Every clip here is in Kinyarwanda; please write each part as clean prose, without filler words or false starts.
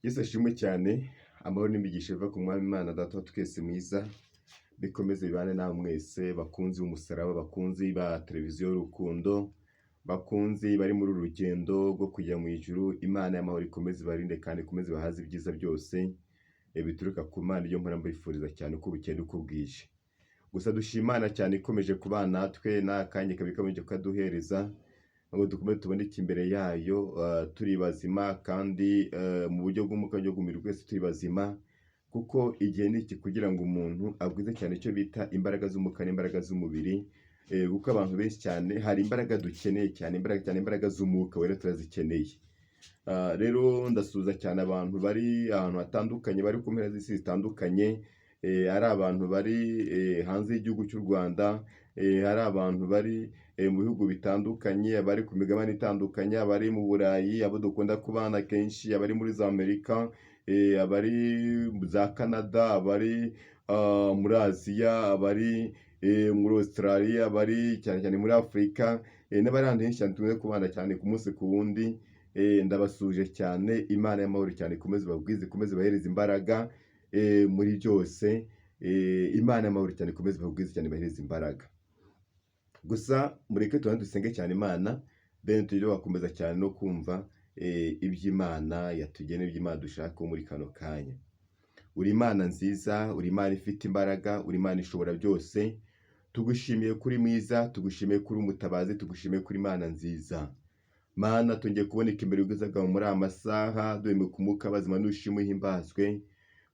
Yesu ashimwe cyane, amahoro n'imigisha biva ku Mwami Imana Data wa twese mwiza, bikomeze bibane nawe mwese, bakunzi b'umusaraba, bakunzi ba televiziyo y'urukundo, bakunzi bari muri uru rugendo rwo kujya mu ijuru. Imana y'amahoro ikomeze ibarinde kandi ikomeze ibahaze ibyiza byose bituruka ku Mana, ibyo mpora mbifuriza cyane uko bukeye uko bwije. Gusa dushima Imana cyane ikomeje kubana natwe n'akanya kabi ikomeje kukaduhereza ngo dukomeze tuboneke imbere yayo turi bazima kandi mu buryo bw'umwuka bw'umubiri twese turi bazima, kuko igihe ni iki kugira ngo umuntu agwize cyane icyo bita imbaraga z'umwuka n'imbaraga z'umubiri, kuko abantu benshi cyane hari imbaraga dukeneye cyane, imbaraga cyane, imbaraga z'umwuka wera turazikeneye. Rero ndasuhuza cyane abantu bari ahantu hatandukanye, bari ku mpera z'isi zitandukanye, ari abantu bari hanze y'igihugu cy'u Rwanda, hari abantu bari mu bihugu bitandukanye, abari ku migabane itandukanye, abari mu Burayi, abo dukunda kubana kenshi, abari muri za Amerika, abari za Canada, abari muri Aziya, abari muri Australia, abari cyane cyane muri Afurika, n'abari ahantu henshi cyane tumaze kubana cyane ku munsi ku wundi. Ndabasuhuje cyane. Imana y'amahoro cyane ikomeze ibabwize, ikomeze ibahereze imbaraga muri byose. Imana y'amahoro cyane ikomeze ibabwize cyane, ibahereze imbaraga. Gusa mureke tubanze dusenge cyane Imana, then tujye bakomeza cyane no kumva iby'Imana yatugeneye, iby'Imana dushaka muri kano kanya. Uri Imana nziza, uri Imana ifite imbaraga, uri Imana ishobora byose. Tugushimiye kuri mwiza, tugushimiye kuri umutabazi, tugushimiye kuri Imana nziza. Mana, tugiye kuboneka imbere y'ubwiza bwawe muri aya masaha, duhumeka umwuka bazima, nushimwe uhimbazwe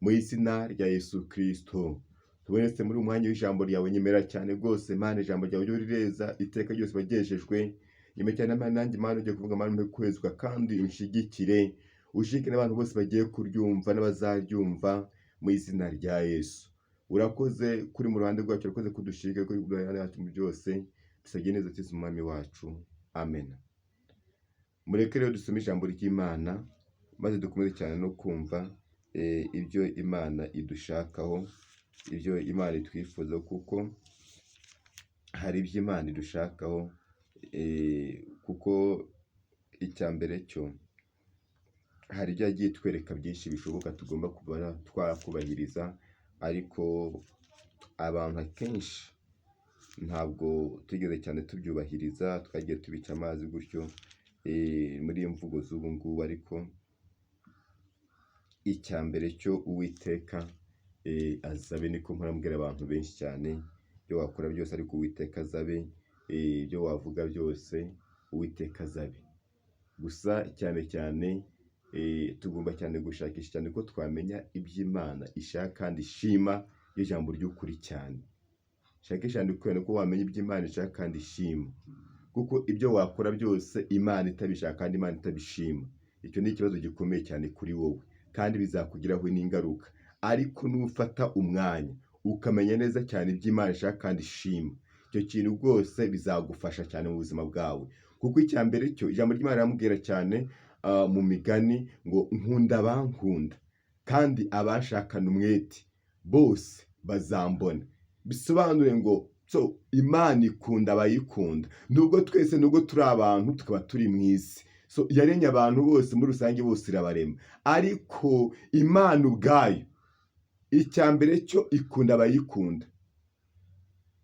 mu izina rya Yesu Kristo. Tubonetse muri uyu mwanya w'ijambo ryawe, nyemera cyane rwose Mana, ijambo ryawe ryo rireza iteka ryose bagejejwe. Nyemera cyane Mana, nanjye Mana ugiye kuvuga, Mana umpe kwezwa kandi unshigikire, ushike n'abantu bose bagiye kuryumva n'abazaryumva mu izina rya Yesu. Urakoze kuri mu ruhande rwacu, urakoze kudushika kuri ruhande rwacu mu byose. Dusabye neza Yesu umwami wacu, amen. Mureke rero dusome ijambo ry'Imana maze dukomeze cyane no kumva ibyo Imana idushakaho, ibyo Imana itwifuza, kuko hari ibyo Imana idushakaho, kuko icya mbere cyo hari ibyo yagiye itwereka byinshi bishoboka tugomba kuba twakubahiriza, ariko abantu akenshi ntabwo tugeze cyane tubyubahiriza, twagiye tubica amazi gutyo muri iyo mvugo z'ubu ngubu. Ariko icya mbere cyo Uwiteka azabe, niko mpora mbwira abantu benshi cyane, ibyo wakora byose ariko Uwiteka azabe, ibyo wavuga byose Uwiteka azabe. Gusa cyane cyane tugomba cyane gushakisha cyane ko twamenya iby'Imana ishaka kandi ishima, ijambo ry'ukuri cyane. Shakisha cyane kubera ko wamenya ibyo Imana ishaka kandi ishima, kuko ibyo wakora byose Imana itabishaka kandi Imana itabishima, icyo ni ikibazo gikomeye cyane kuri wowe kandi bizakugiraho n'ingaruka. Ariko nufata umwanya ukamenya neza cyane ibyo Imana ishaka kandi ishima, icyo kintu rwose bizagufasha cyane mu buzima bwawe. Kuko icya mbere cyo ijambo ry'Imana riramubwira cyane mu Migani ngo: "Nkunda abankunda kandi abashakana umwete bose bazambona." Bisobanuye ngo so Imana ikunda abayikunda, nubwo twese, nubwo turi abantu tukaba turi mu isi, so yaremye abantu bose muri rusange, bose irabarema, ariko Imana ubwayo icya mbere cyo ikunda abayikunda.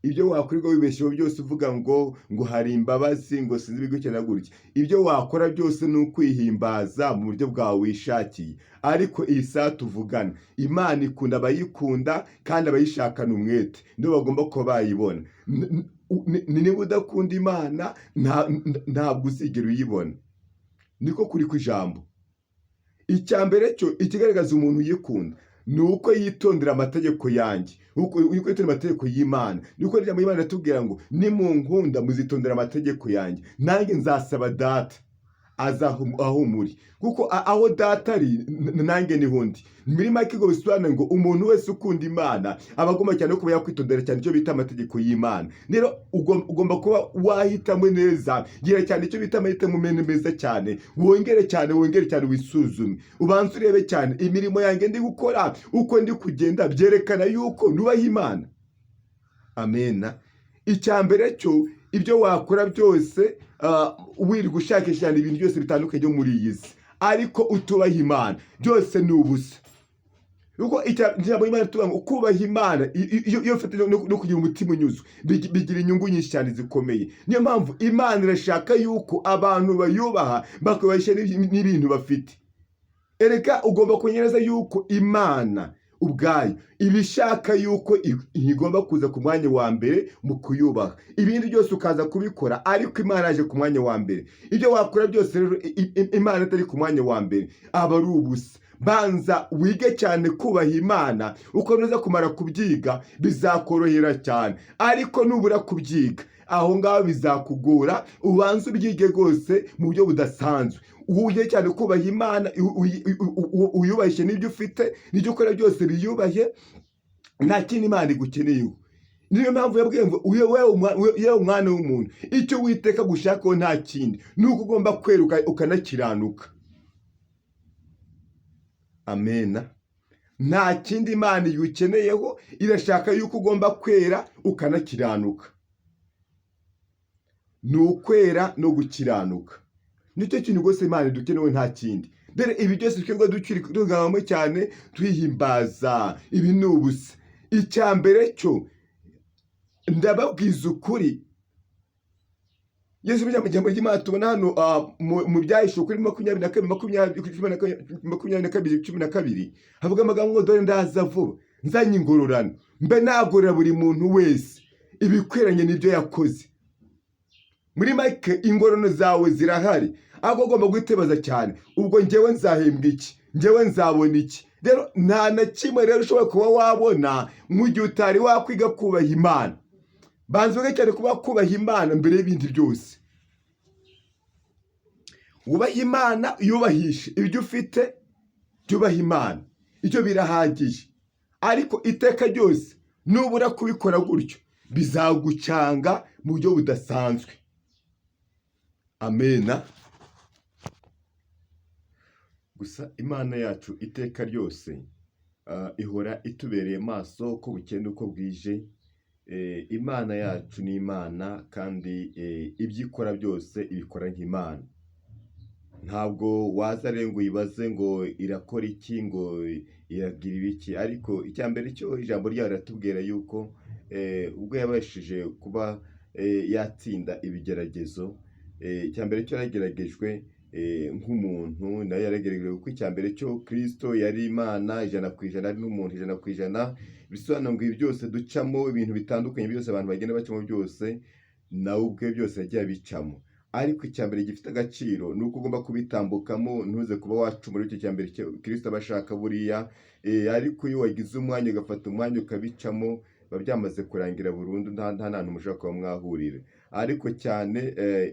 Ibyo wakwirirwa wibeshyeho byose uvuga ngo hari imbabazi, ngo sinzi gutya na gutya, ibyo wakora byose ni ukwihimbaza mu buryo bwawe wishakiye. Ariko iyi saha tuvugana, Imana ikunda abayikunda kandi abayishakana umwete nibo bagomba kuba bayibona. Niba udakunda Imana, ntabwo uzigera uyibona, niko kuri ku ijambo. Icya mbere cyo ikigaragaza umuntu uyikunda ni uko yitondera amategeko yanjye, uko yitondera amategeko y'Imana. Niko ijambo ry'Imana riratubwira ngo: "Nimunkunda muzitondera amategeko yanjye, nanjye nzasaba Data aza aho muri, kuko aho Data ari nanjye niho ndi." Muri make ngo bisobanuye ngo umuntu wese ukunda Imana aba agomba cyane kuba yakwitondera cyane icyo bita amategeko y'Imana. Rero ugomba kuba wahitamo neza, gira cyane icyo bita amahitamo meza cyane, wongere cyane, wongere cyane wisuzume, ubanze urebe cyane imirimo yanjye ndi gukora, uko ndi kugenda byerekana yuko nubaha Imana. Amena. Icya mbere cyo ibyo wakora byose, wirirwa ushakisha cyane ibintu byose bitandukanye byo muri iyi si. Ariko utubaha Imana, byose ni ubusa, kuko ijambo ry'Imana tuvuga ngo kubaha Imana, iyo ufite no kugira umutima unyuzwe, bigira inyungu nyinshi cyane zikomeye. Niyo mpamvu Imana irashaka yuko abantu bayubaha, bakubasha n'ibintu bafite. Erega ugomba kumenya neza yuko Imana ubwayo iba ishaka yuko igomba kuza ku mwanya wa mbere mu kuyubaha, ibindi byose ukaza kubikora, ariko Imana yaje ku mwanya wa mbere. Ibyo wakora byose rero Imana itari ku mwanya wa mbere, aba ari ubusa. Banza wige cyane kubaha Imana. Uko nuza kumara kubyiga, bizakorohera cyane, ariko nubura kubyiga aho ngaho bizakugora. Ubanze ubyige rwose mu buryo budasanzwe, wige cyane kubaha Imana, uyubahishe n'ibyo ufite, n'ibyo ukora byose biyubahe. Nta kindi Imana igukeneyeho. Niyo mpamvu yabwiye ngo yewe umwana w'umuntu, icyo Witeka gushakaho nta kindi, ni uko ugomba kweruka ukanakiranuka. Amena. Nta kindi Imana igukeneyeho, irashaka yuko ugomba kwera ukanakiranuka. Ni ukwera no gukiranuka, nicyo kintu rwose Imana idukenewe, nta kindi. Dore ibi byose twebwe tugabamo cyane twihimbaza, ibi ni ubusa. Icya mbere cyo, ndababwiza ukuri, Yesu mu ijambo ry'Imana tubona hano mu Byahishuwe kuri 22, 22, 12, havuga amagambo ngo: "Dore ndaza vuba, nzanye ingororano, mbe nagorora buri muntu wese ibikwiranye n'ibyo yakoze." Muri make, ingororano zawe zirahari, ahubwo ugomba gutebaza cyane: ubwo njyewe nzahembwa iki? Njyewe nzabona iki? Rero nta na kimwe rero ushobora kuba wabona mu gihe utari wakwiga kubaha Imana. Banza wige cyane kuba kubaha Imana mbere y'ibindi byose. Wubahe Imana, yubahishe ibyo ufite, byubahe Imana, ibyo birahagije. Ariko iteka ryose nubura kubikora gutyo, bizagucanga mu buryo budasanzwe. Amena. Gusa Imana yacu iteka ryose ihora itubereye maso uko bukeye n'uko bwije. Imana yacu ni Imana, kandi ibyo ikora byose ibikora nk'Imana. Ntabwo waza rero ngo uyibaze ngo irakora iki, ngo iragira ibiki. Ariko icya mbere cyo, ijambo ryayo riratubwira yuko ubwo yabashije kuba yatsinda ibigeragezo, icya mbere cyo yarageragejwe nk'umuntu, nayo yarageragejwe, kuko icya mbere cyo Kirisito yari Imana 100%, ari n'umuntu 100%. Bisobanura ngo ibi byose ducamo, ibintu bitandukanye byose abantu bagenda bacamo byose, nawe ubwe byose yagiye abicamo. Ariko icya mbere gifite agaciro ni uko ugomba kubitambukamo, ntuze kuba wacumura. Icyo cya mbere Kirisito aba ashaka buriya. Ariko iyo wagize umwanya, ugafata umwanya ukabicamo, biba byamaze kurangira burundu, nta hantu mushobora kuba mwahurira. Ariko cyane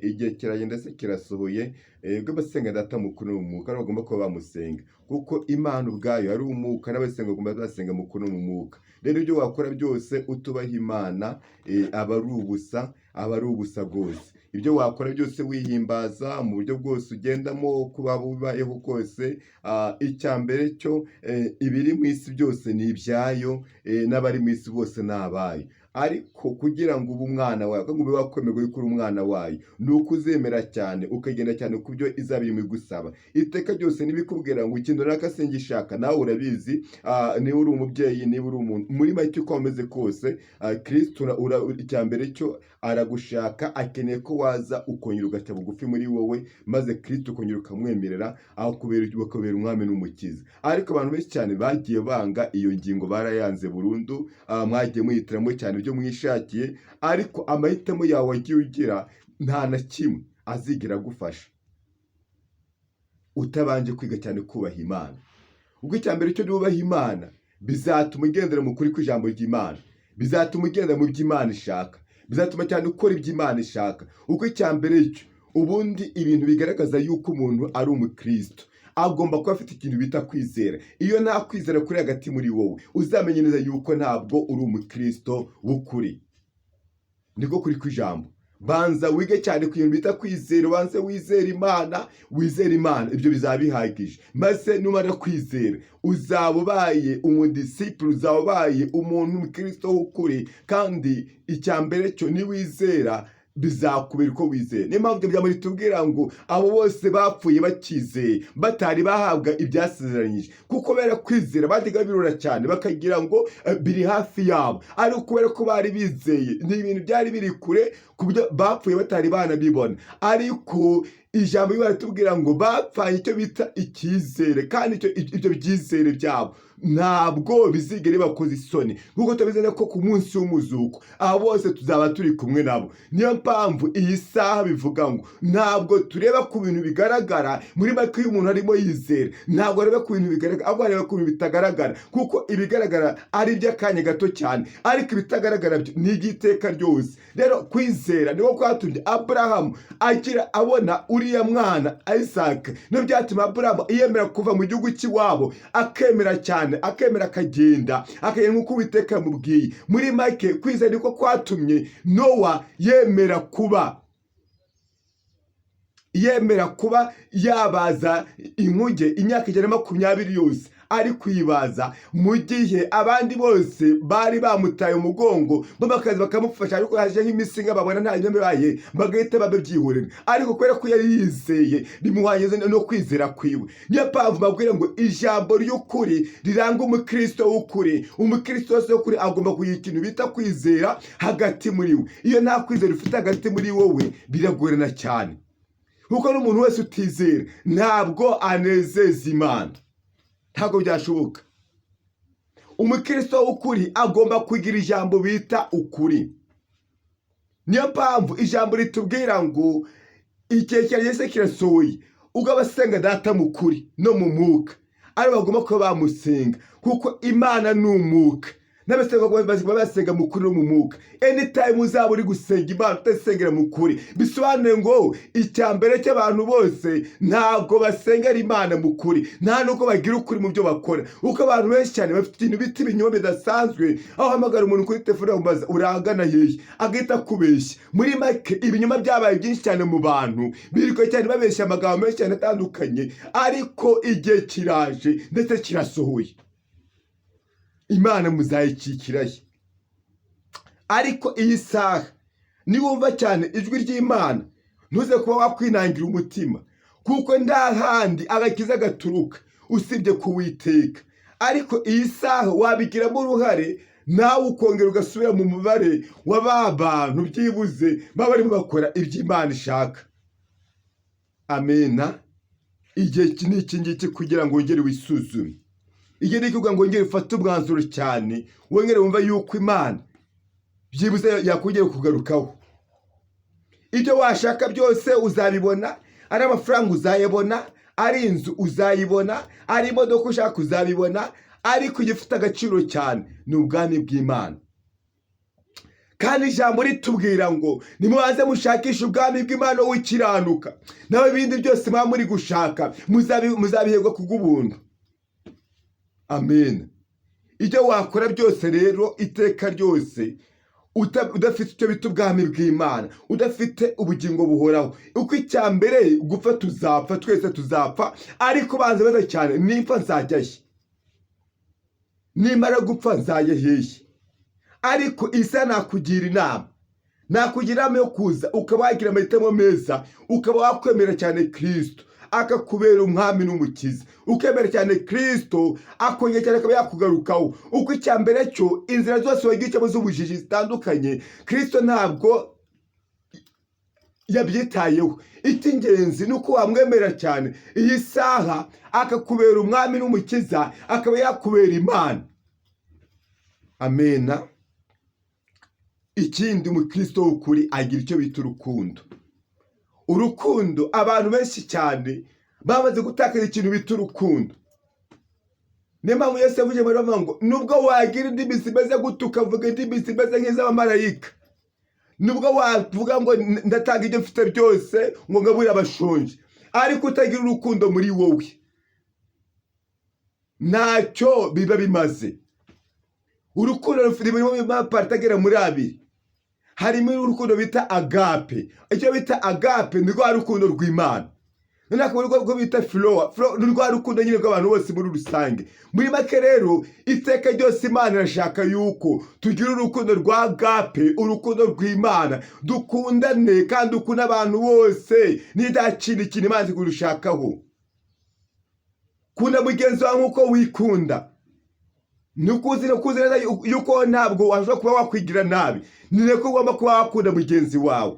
igihe kiragenda se kirasohoye, ubwo abasenga Data mukuru no mu mwuka aribo bagomba kuba bamusenga, kuko Imana ubwayo ari umwuka, n'abasenga bagomba basenga mukuru no mu mwuka. Rero ibyo wakora byose utubaha Imana, aba ari ubusa, aba ari ubusa rwose. Ibyo wakora byose wihimbaza mu buryo bwose ugendamo, uko waba ubayeho kose, icya mbere cyo, ibiri mu isi byose ni ibyayo, n'abari mu isi bose ni abayo. Ariko kugira ngo ube umwana wayo, kugira ngo ube wakwemerwa yuko uri umwana wayo, ni uko uzemera cyane, ukagenda cyane ku byo izaba irimo igusaba iteka ryose. Ntibikubwira ngo ikintu runaka singishaka, nawe urabizi. Niba uri umubyeyi, niba uri umuntu, muri make uko wameze kose, Kristo icya mbere cyo aragushaka, akeneye ko waza ukongera ugaca bugufi muri wowe, maze Kristo ukongera ukamwemerera aho kubera ukabera umwami n'umukiza. Ariko abantu benshi cyane bagiye banga iyo ngingo, barayanze burundu. Mwagiye muhitiramo cyane ibyo mwishakiye, ariko amahitamo yawe wagiye ugira nta na kimwe azigera agufasha utabanje kwiga cyane kubaha Imana. Ubwo icya mbere cyo, nubaha Imana, bizatuma ugendera mu kuri kw'ijambo ry'Imana, bizatuma ugenda mu byo Imana ishaka, bizatuma cyane ukora ibyo Imana ishaka. Ubwo icya mbere cyo, ubundi ibintu bigaragaza yuko umuntu ari umukristo, agomba kuba afite ikintu bita kwizera. Iyo nta kwizera kuri hagati muri wowe, uzamenye neza yuko ntabwo uri umukristo w'ukuri. Niko kuri kw'ijambo. Banza wige cyane ku bintu bita kwizera, ubanze wizere Imana, wizere Imana, ibyo bizaba bihagije. Maze numara kwizera, uzaba ubaye umudisipure, uzaba ubaye umuntu umukristo w'ukuri. Kandi icya mbere cyo, niwizera Bizakubera uko wizeye. Niyo mpamvu ijambo ritubwira ngo abo bose bapfuye bakizeye, batari bahabwa ibyasezeranyije, kuko kubera kwizera bajyaga babirora cyane bakagira ngo biri hafi yabo, ariko kubera ko bari bizeye, ni ibintu byari biri kure ku buryo bapfuye batari banabibona. Ariko ijambo riba ritubwira ngo bapfanye icyo bita icyizere, kandi ibyo byizere byabo ntabwo bizigera bibakoza isoni, nk'uko tubizi neza ko ku munsi w'umuzuko abo bose tuzaba turi kumwe nabo. Niyo mpamvu iyi saha bivuga ngo ntabwo tureba ku bintu bigaragara. Muri make, iyo umuntu arimo yizera, ntabwo areba ku bintu bigaragara, ahubwo areba ku bintu bitagaragara, kuko ibigaragara ari iby'akanya gato cyane, ariko ibitagaragara byo ni iby'iteka ryose. Rero kwizera niwo kwatumye Aburahamu agira abona uriya mwana Isaac. Niyo byatumye Aburahamu yemera kuva mu gihugu cy'iwabo, akemera cyane, akemera akagenda, akagenda nk'uko Uwiteka yamubwiye. Muri make, kwizera niko kwatumye Nowa yemera kuba yabaza inkuge imyaka 120 yose ari kuyibaza, mu gihe abandi bose bari bamutaye umugongo, bo bakaza bakamufasha, ariko haje nk'imisinga babona nta bibaye bagahita babyihorera. Ariko kubera ko yari yizeye, bimuhanyeze no kwizera kwiwe. Niyo mpamvu babwira ngo ijambo ry'ukuri riranga umukristo w'ukuri, umukristo wese w'ukuri agomba kugira ikintu bita kwizera hagati muri we. Iyo nta kwizera ufite hagati muri wowe, biragorana cyane, kuko n'umuntu wese utizera ntabwo anezeza Imana, ntabwo byashoboka. Umukristo w'ukuri agomba kugira ijambo bita ukuri. Niyo mpamvu ijambo ritubwira ngo igihe kirageze, kirasohoye, ubwo abasenga Data mu kuri no mu mwuka ari bagomba kuba bamusenga, kuko Imana ni umwuka, n'abasenga bagomba basenga mu kuri no mu mwuka. Anytime uzaba uri gusenga Imana utasengera mu kuri, bisobanuye ngo icya mbere cy'abantu bose ntabwo basengera Imana mu kuri, nta nubwo bagira ukuri mu byo bakora, kuko abantu benshi cyane bafite ikintu bita ibinyoma bidasanzwe, aho uhamagara umuntu kuri telefone bamubaza urangana hehe, agahita akubeshya. Muri make, ibinyoma byabaye byinshi cyane mu bantu, birirwa cyane babeshya amagambo menshi cyane atandukanye. Ariko igihe kiraje, ndetse kirasohoye, Imana muzayikikirahe? Ariko iyi saha niwumva cyane ijwi ry'Imana, ntuze kuba wakwinangira umutima, kuko nta handi agakiza gaturuka usibye kuwiteka. Ariko iyi saha wabigiramo uruhare nawe, ukongera ugasubira mu mubare wa ba bantu byibuze baba barimo bakora ibyo Imana ishaka. Amena. Igihe iki ni iki ngiki kugira ngo wongere wisuzume. Igihe ni kugira ngo wongere ufate umwanzuro cyane, wongere wumve yuko Imana byibuze yakongera kugarukaho. Ibyo washaka byose uzabibona, ari amafaranga uzayabona, ari inzu uzayibona, ari imodoka ushaka uzabibona, ariko igifite agaciro cyane ni ubwami bw'Imana. Kandi ijambo ritubwira ngo nimubanze mushakishe ubwami bw'Imana w'ikiranuka, nawe ibindi byose muba muri gushaka muzabiherwa kubw'ubuntu. Amen. Ibyo wakora byose rero iteka ryose udafite icyo bita ubwami bw'Imana, udafite ubugingo buhoraho, uko icya mbere gupfa tuzapfa, twese tuzapfa. Ariko banza baza cyane: nimpfa nzajya he? Nimara gupfa nzajya hehe? Ariko isa nakugira inama yo kuza ukaba wagira amahitamo meza, ukaba wakwemera cyane Kirisito akakubera umwami n'umukiza, ukemera cyane Kirisito akongera cyane akaba yakugarukaho. Uko icya mbere cyo, inzira zose wagiye ucamo z'ubujiji zitandukanye, Kirisito ntabwo yabyitayeho. Icy'ingenzi ni uko wamwemera cyane iyi saha, akakubera umwami n'umukiza, akaba yakubera Imana. Amena. Ikindi, umukristo w'ukuri agira icyo bita urukundo. Urukundo, abantu benshi cyane bamaze gutakaza ikintu bita urukundo. Niyo mpamvu Yesu yavuze muri bamwe ngo nubwo wagira indimi zimeze gute, ukavuga indimi zimeze nk'iz'abamarayika, nubwo wavuga ngo ndatanga ibyo mfite byose ngo ngaburire abashonje, ariko utagira urukundo muri wowe, ntacyo biba bimaze. Urukundo rufite amaparts agera muri abiri. Harimo urukundo bita agape. Icyo bita agape ni rwa rukundo rw'Imana. Noneho akaba urwo bita phileo. Phileo ni rwa rukundo nyine rw'abantu bose muri rusange. Muri make rero, iteka ryose Imana irashaka yuko tugira urukundo rwa agape, urukundo rw'Imana. Dukundane kandi dukunde abantu bose. Nta kintu ikintu Imana ikurushakaho. Kunda mugenzi wawe nk'uko wikunda. Ntukuzi neza yuko ntabwo washobora kuba wakwigira nabi, ni nako ugomba kuba wakunda mugenzi wawe.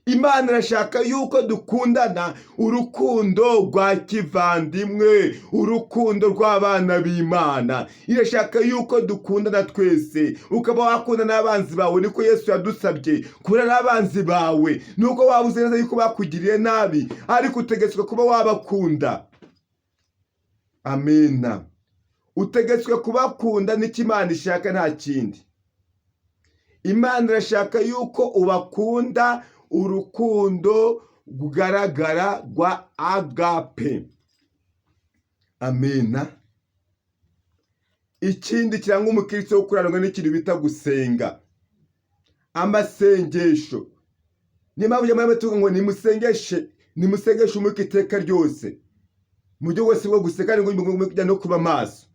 Imana irashaka yuko dukundana urukundo rwa kivandimwe, urukundo rw'abana b'Imana. Irashaka yuko dukundana twese, ukaba wakunda n'abanzi bawe. Niko Yesu yadusabye, kunda n'abanzi bawe. Nubwo waba uzi neza yuko bakugiriye nabi, ariko utegetswe kuba wabakunda. Amina. Utegetswe kubakunda, nicyo Imana ishaka, nta kindi. Imana irashaka yuko ubakunda urukundo rugaragara rwa agape. Amina. Ikindi kiranga umukristo wo kurarwa n'ikintu bita gusenga, amasengesho. Niyo mpamvu ujya tuvuga ngo nimusengeshe, nimusengeshe umwuka iteka ryose, mu buryo bwose bwo gusenga kandi no kuba maso.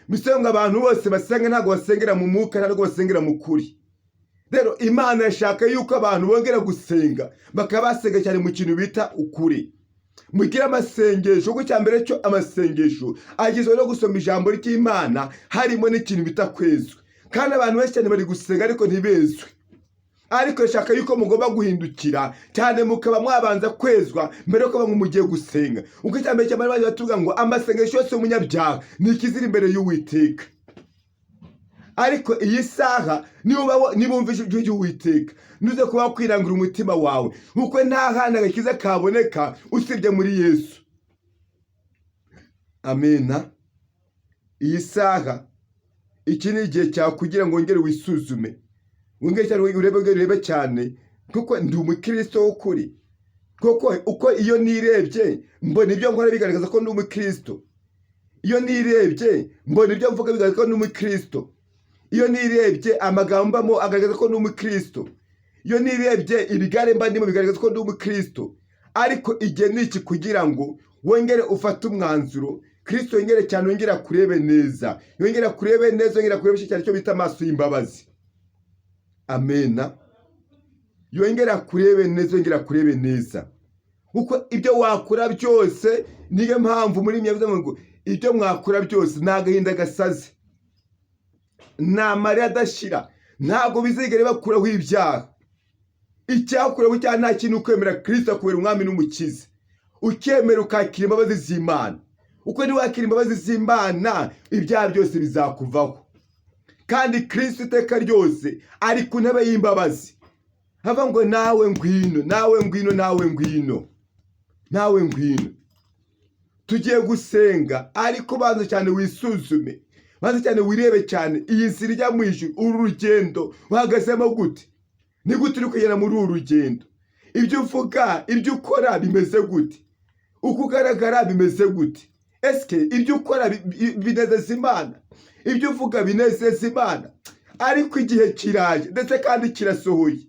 Mbese ngo abantu bose basenga ntabwo basengera mu mwuka, ntabwo basengera mu kuri. Rero Imana irashaka yuko abantu bongera gusenga, bakaba basenga cyane mu kintu bita ukuri. Mugire amasengesho, kuko icya mbere cyo amasengesho agizwe no gusoma ijambo ry'Imana, harimo n'ikintu bita kwezwa. Kandi abantu benshi cyane bari gusenga ariko ntibezwe. Ariko irashaka yuko mugomba guhindukira cyane, mukaba mwabanza kwezwa mbere yuko ngo mugiye gusenga. Kuko icya mbere cyane batuvuga ngo amasengesho yose y'umunyabyaha ni ikizira imbere y'Uwiteka. Ariko iyi saha, niba wumvise ijwi ry'Uwiteka, ntuze kuba wakwirangura umutima wawe, kuko nta handi agakiza kaboneka usibye muri Yesu. Amina. Iyi saha, iki ni igihe cyawe kugira ngo wongere wisuzume, wongere cyane urebe, urebe cyane kuko ndi umukristo w'ukuri koko? Uko iyo nirebye mbona ibyo nkora bigaragaza ko ndi umukristo? Iyo nirebye mbona ibyo mvuga bigaragaza ko ndi umukristo? Iyo nirebye amagambo mbamo agaragaza ko ndi umukristo? Iyo nirebye ibigare mba ndimo bigaragaza ko ndi umukristo? Ariko igihe ni iki kugira ngo wongere ufate umwanzuro. Kristo yongere cyane, yongere akurebe neza, yongere akurebe neza, yongere akurebe cyane icyo bita amaso y'imbabazi. Amena. Yongere akurebe neza, yongere akurebe neza, kuko ibyo wakora byose, niyo mpamvu muri myavuze ngo ibyo mwakora byose ni agahinda gasaze, ni amarira adashira, ntabwo bizigera bakuraho ibyaha. Icyakuraho icyaha nta kintu, ukwemera Kirisito akubera umwami n'umukiza, ukemera ukakira imbabazi z'Imana. Uko niwakira imbabazi z'Imana, ibyaha byose bizakuvaho. Kandi Kirisito iteka ryose ari ku ntebe y'imbabazi, hava ngo nawe ngwino, nawe ngwino, nawe ngwino, nawe ngwino. Tugiye gusenga, ariko banza cyane wisuzume, banza cyane wirebe cyane iyi nzira ijya mu ijuru. Uru rugendo uhagazemo gute? Ni gute uri kugera muri uru rugendo? Ibyo uvuga, ibyo ukora bimeze gute? Uko ugaragara bimeze gute? Esike ibyo ukora binezeza Imana? Ibyo uvuga binezeza Imana? Ariko igihe kiraje, ndetse kandi kirasohoye,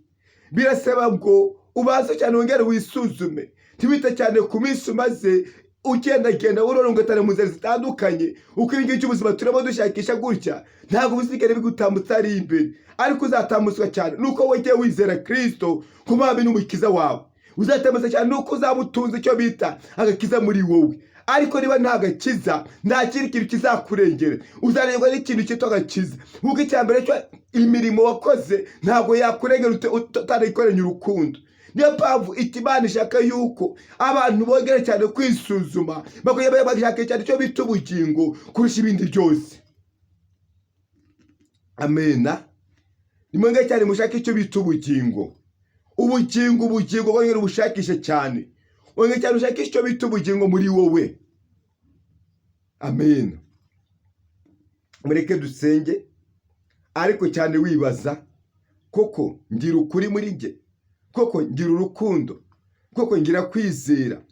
birasaba ngo ubanze cyane wongere wisuzume. Ntiwite cyane ku minsi umaze ugendagenda urorongetana mu nzira zitandukanye. Uko ibi ngibi by'ubuzima turimo dushakisha gutya, ntabwo bizigera bigutambutsa ari imbere, ariko uzatambutswa cyane nuko wongeye wizera Kirisito nk'umwami n'umukiza wawe. Uzatambutsa cyane nuko uzaba utunze icyo bita agakiza muri wowe. Ariko niba nta gakiza, nta kindi kintu kizakurengera. Uzarengerwa n'ikintu cyitwa agakiza, kuko icya mbere cyo imirimo wakoze ntabwo yakurengera utarayikoranye urukundo. Niyo mpamvu Imana ishaka yuko abantu bongera cyane kwisuzuma, bakongera bagashaka cyane icyo bita ubugingo kurusha ibindi byose. Amena. Nimwongere cyane mushake icyo bita ubugingo, ubugingo, ubugingo. Wongere ubushakishe cyane, wongere cyane ushakishe icyo bita ubugingo muri wowe. Amen. Mureke dusenge, ariko cyane wibaza: koko ngira ukuri muri njye? Koko ngira urukundo? Koko ngira kwizera?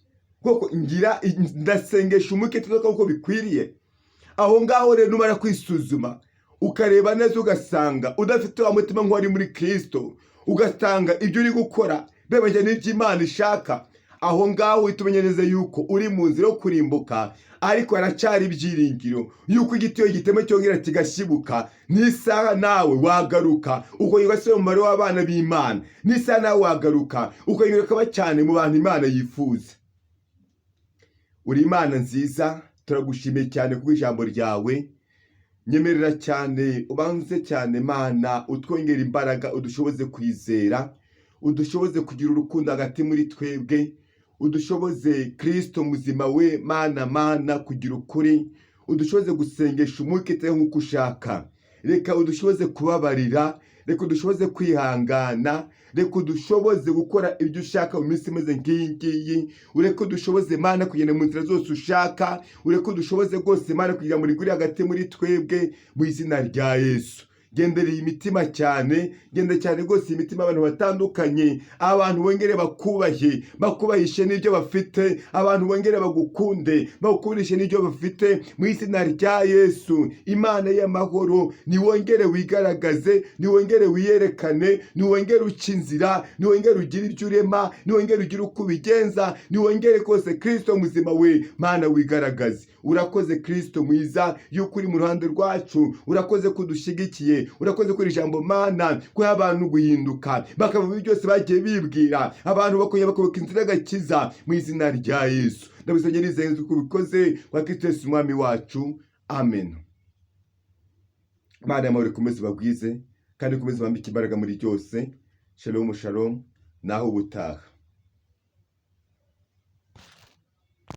Koko ngira ndasengesha umwuka uko bikwiriye? Aho ngaho rero, numara kwisuzuma ukareba neza, ugasanga udafite wa mutima nk'uwari muri Kirisito, ugasanga ibyo uri gukora bebanye n'ibyo Imana ishaka, Aho ngaho uhita umenya neza yuko uri mu nzira yo kurimbuka, ariko haracyari ibyiringiro yuko igiti iyo gitemwe cyongera kigashibuka. N'isaha nawe wagaruka, ukongera ugasubira mu mubare w'abana b'Imana. N'isaha nawe wagaruka, ukongera ukaba cyane mu bantu Imana yifuza. Uri Imana nziza, turagushimiye cyane kubw'ijambo ryawe. Nyemerera cyane, ubanze cyane Mana, utwongere imbaraga, udushoboze kwizera, udushoboze kugira urukundo hagati muri twebwe, udushoboze, Kirisito muzima we, Mana, Mana, kugira ukuri, udushoboze gusengesha umwuka iteka nk'uko ushaka. Reka udushoboze kubabarira, reka udushoboze kwihangana, reka udushoboze gukora ibyo ushaka mu minsi imeze nk'iyi ngiyi. Ureke udushoboze, Mana, kugenda mu nzira zose ushaka. Ureke udushoboze rwose, Mana, kugira ngo uri hagati muri twebwe, mu izina rya Yesu. Gendereye imitima cyane, genda cyane rwose imitima y'abantu batandukanye. Abantu bongere bakubahe, bakubahishe n'ibyo bafite. Abantu bongere bagukunde, bagukundishe n'ibyo bafite, mu izina rya Yesu. Imana y'amahoro, niwongere wigaragaze, niwongere wiyerekane, niwongere uca inzira, niwongere ugire ibyo urema, niwongere ugire uko ubigenza, niwongere rwose, Kirisito muzima we, Mana, wigaragaze. Urakoze, Kirisito mwiza, yuko uri mu ruhande rwacu. Urakoze ko udushyigikiye. Urakoze kuri ijambo, Mana, ko abantu guhinduka bakava muri byose bagiye bibwira, abantu bakongera bakoboka inzira y'agakiza, mu izina rya Yesu. Ndabisabye nizeye ko ubikoze kwa Kristo Yesu Umwami wacu, amen. Imana y'amahoro ikomeze ibagwize kandi ikomeze ibambike imbaraga muri byose. Shalom, shalom, naho ubutaha.